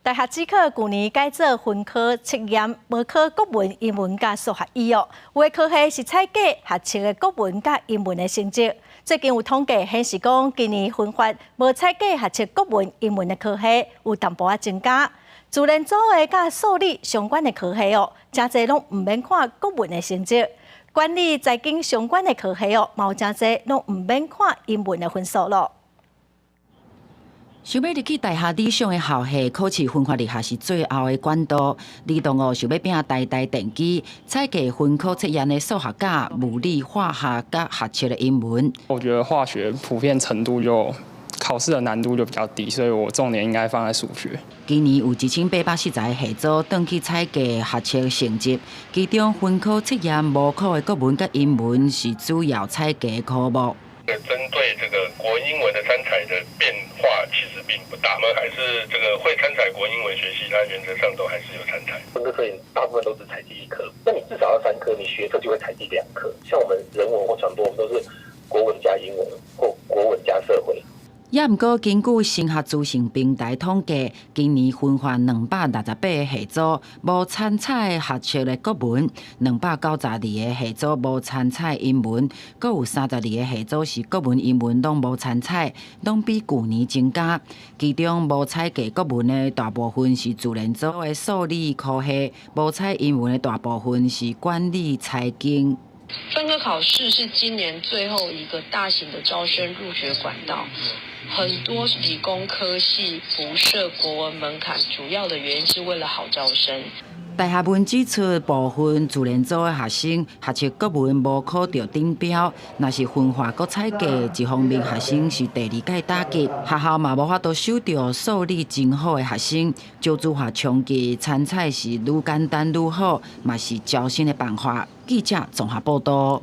大學指考舊年改做分科測驗，無考國文、英文佮數學以外，有的科系是採計學測的國文佮英文的成績。最近有統計顯示講，今年分發無採計學測國文、英文的科系有淡薄仔增加。自然組的佮數理相關的科系哦，誠濟攏毋免看國文的成績。管理財經相關的科系哦，嘛有誠濟攏毋免看英文的分數囉。想欲入去大學理想的校系，考試分發入學是最後的管道。李同學想欲拼台大電機，採計分科測驗的數學佮物理、化學佮學測的英文。我覺得化學普遍程度就考試的難度就比較低，所以我重點應該放在數學。今年有1840個系組轉去採計學測成績，其中分科測驗無考的國文佮英文是主要採計科目。針對這個國英文的參採的變化其實並不大，我們還是這個會參採國英文學系，它原則上都還是有參採。分科測驗大部分都是採計一科，那你至少要三科，你學測就會採計兩科。像我們人文或傳播，我們都是國文加英文或國文加社會。也毋過，根據升學資訊平台統計，今年分發268個系組無參採學測的國文，292個系組無參採英文，閣有32個系組是國文、英文攏無參採，攏比舊年增加。其中無採計國文的大部分是自然組的數理科系，無採英文的大部分是管理財經。分科考試是今年最後一個大型的招生入學管道。很多理工科系不設國文門檻，主要的原因是為了好招生。大學問指出，部分自然組的學生學測國文無考著頂標，若是分化閣採計，一方面學生受第二屆打擊，學校嘛無法度收著數理真好的學生，少子化衝擊參採是愈簡單愈好，嘛是招生的辦法。記者綜合報道。